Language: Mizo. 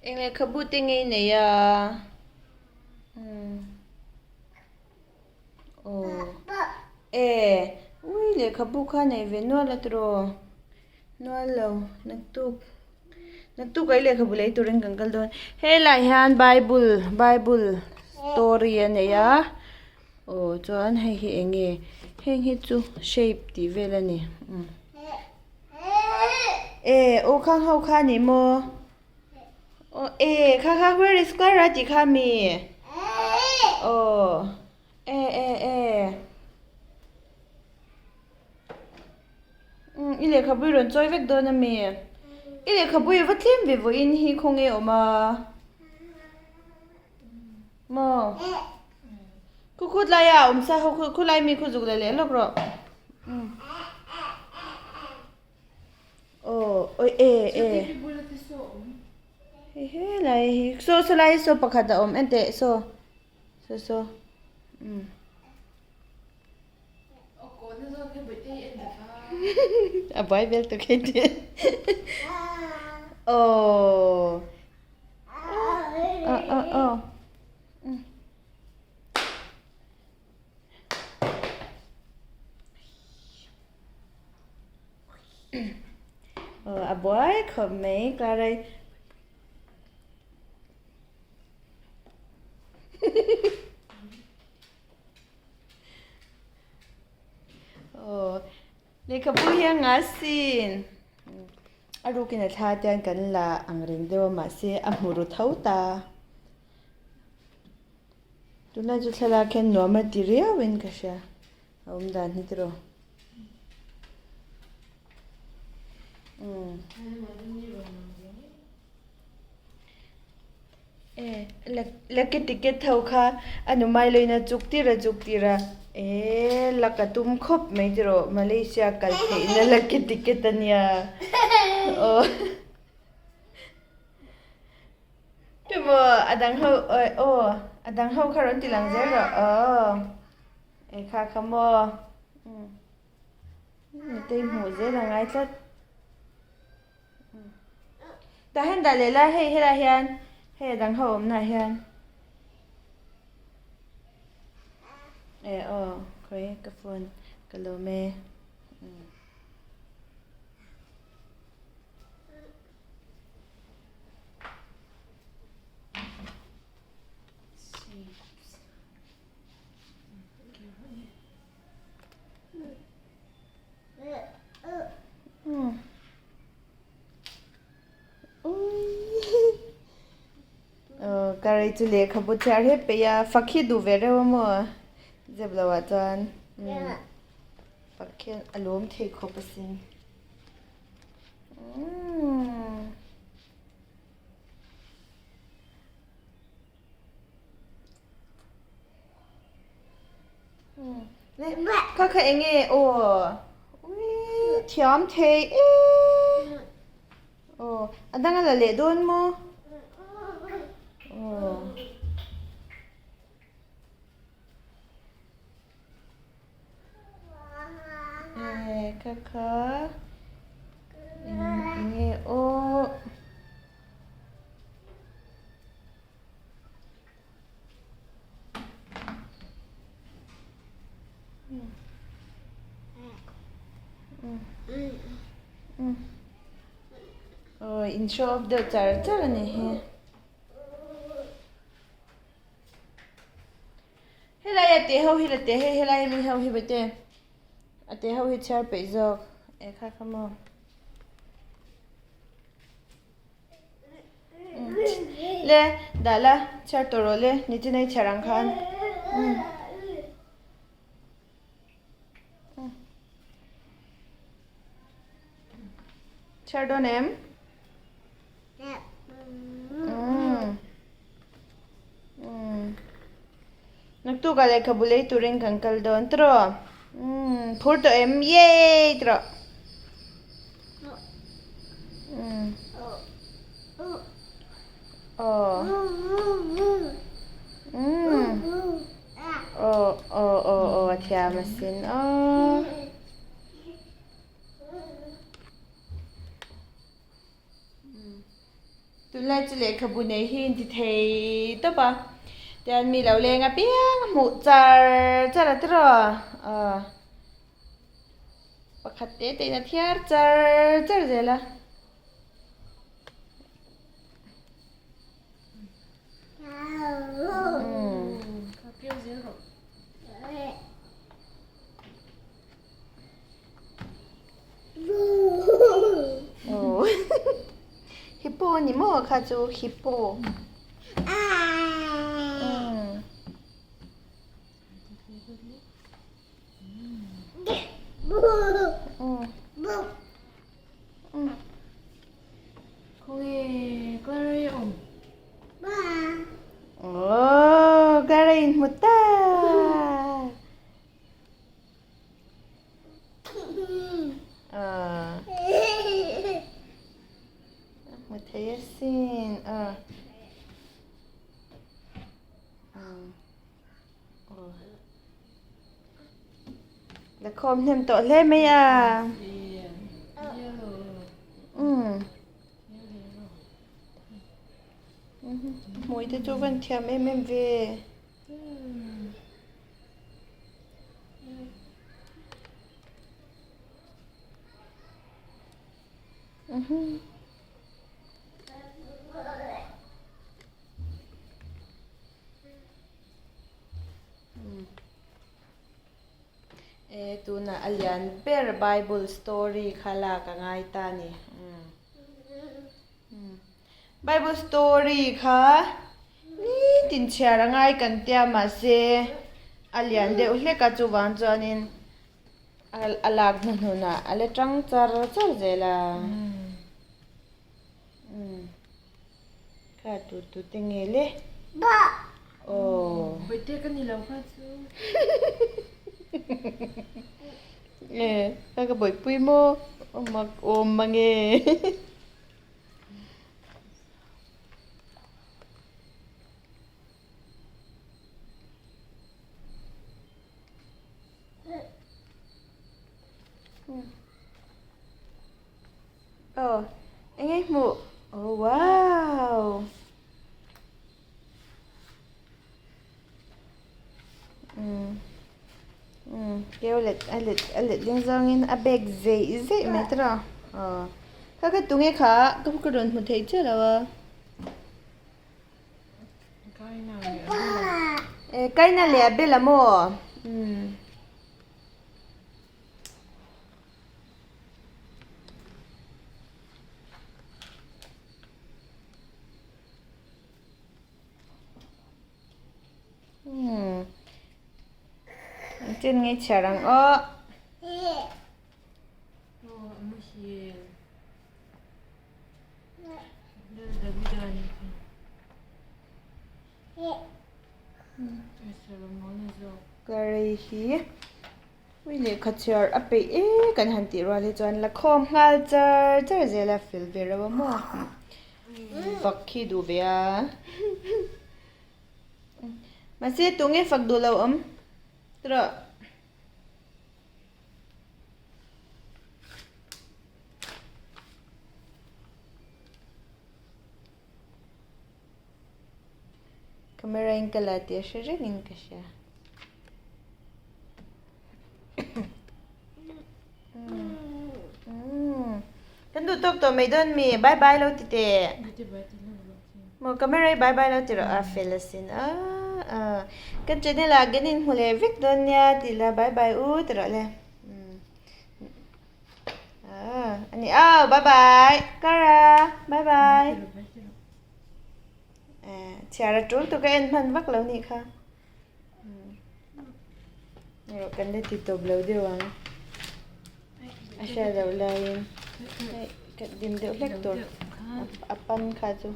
Eng lehkhabu te nge i nei a? Umm aw e ui lehkhabu kha nei ve nual a tiraw nual lo naktuk naktuk ah i lehkhabu lei turin kan kal dawn helaiah hian bible bible story a nei a aw chuan hei hi eng nge heng hi chu shape tih vel a ni umm e aw khang ho kha a ni maw. Aw e kha kha where is Clara tih kha mi aw e e e umm i lehkhabu i rawn chawi vek dawn a mi i lehkhabu i va tlem ve vawiin hi khawnge a awm a maw khu khu tlai a awm sa ho khu khulai mi khu zuk leh leh lawk rawh umm. Aw awi e e hei helai hi saw saw lai hi saw pakhat a awm en teh saw saw saw umm a buai vel tuk hei ti aw aw aw aw Aw a buai khawp mai Clara-i aw lehkhabu hi a nga sin a rukin a thla te hian kan la ang reng deuh a mahse a hmu ru tho ta. Tunlai chu thlalak hian nuam a ti riauin ka hria a awm dan hi tiraw. Umm. E lucky ticket ho kha a nu mai loin a chuk tir a chuk tir a e lak a tum khawp mai tiraw Malaysia kal theihna lucky ticket a nia aw. Tumaw a dang ho aw a dang ho kha rawn ti lang zel rawh aw e kha kha maw nutei hmuh zel a ngai tlat tah hian dah leh la hei helaiah hian hei a dang ho awmna ah hian e aw khawi ka phone ka lawm e. Ka rei chu lehkhabu chhiar hep peih a fak hi duh ve reuh a maw zep lo ah chuan fak hian a lawm thei khawp asin. Kha kha eng nge aw ui thiam thei e aw a dang a la leh dawn maw aw. Eh ka kha eng nge aw aw in show off deuh char char a ni hi. Helai a teh ho hi la teh hei helai ami ho hi bete a teh ho hi chhiar peih zawk e kha kha maw le dah la chhiar tawh rawh le nichina i chhiar ang khan umm. Chhiar dawn em? Naktuk ah lehkhabu lei turin kan kal dawn tiraw? Umm phur tawh em? Yay! Tiraw? Umm aw umm aw aw aw aw a thiam asin aw. Tunlai chu lehkhabu nei hi inti thei tawp a, tian mi lo leng apiang a hmuh char char a tiraw aw pakhat te te in a thiar char char zel a. Hippo a ni maw kha chu hippo. Khawnge Clara i awm? Aww Clara in hmu ta. Hmu thei asin aw. La khawm hnem tawh hle mai a. Hmui te chu van thiam em em ve. E tunah a lian ber bible story kha lak a ngai ta a ni bible story kha nitin chhiar a ngai kan tia mahse a lian deuh hlek a chuvang chuanin a lak hnuhnunah a la tang char char zel a. Kha tu tu te nge le? Aw. Bawihte ka ni lo kha chu. E, ka ka bawihpui maw? Awm awm mange. Aw eng nge hmuh oh wow umm umm keu let a let a let ding zawngin a bag zeih zeih mai te rawh aw kha kha tunge kha ka ka rawn hmu thei chiah lo a e kaina leh a bela maw umm. Chen nge chhiar ang aw. Ka rei hi ui lehkha chhiar a peih e kan han tih rual hi chuan la khawm nghal char char zel a fel ve reuh a maw fak khi duh ve a mahse tunge fak duh lo awm tawh. Camera in ka la tih a hre reng in ka hria. Kan duh tawk tawh mai dawn mi bye bye lo ti teh. Maw camera hi bye bye lo ti rawh a fel asin a kan channel ah kan inhmu leh vek dawn nia ti la bye bye u ti rawh le. Ani aw bye bye Clara bye bye. Chhiar a tul tu ka en hman vak lo nih kha. Rawh kan la ti tawp lo deuh ang. A hriat loh laiin hei ka dim deuh hlek tur a pan kha chu.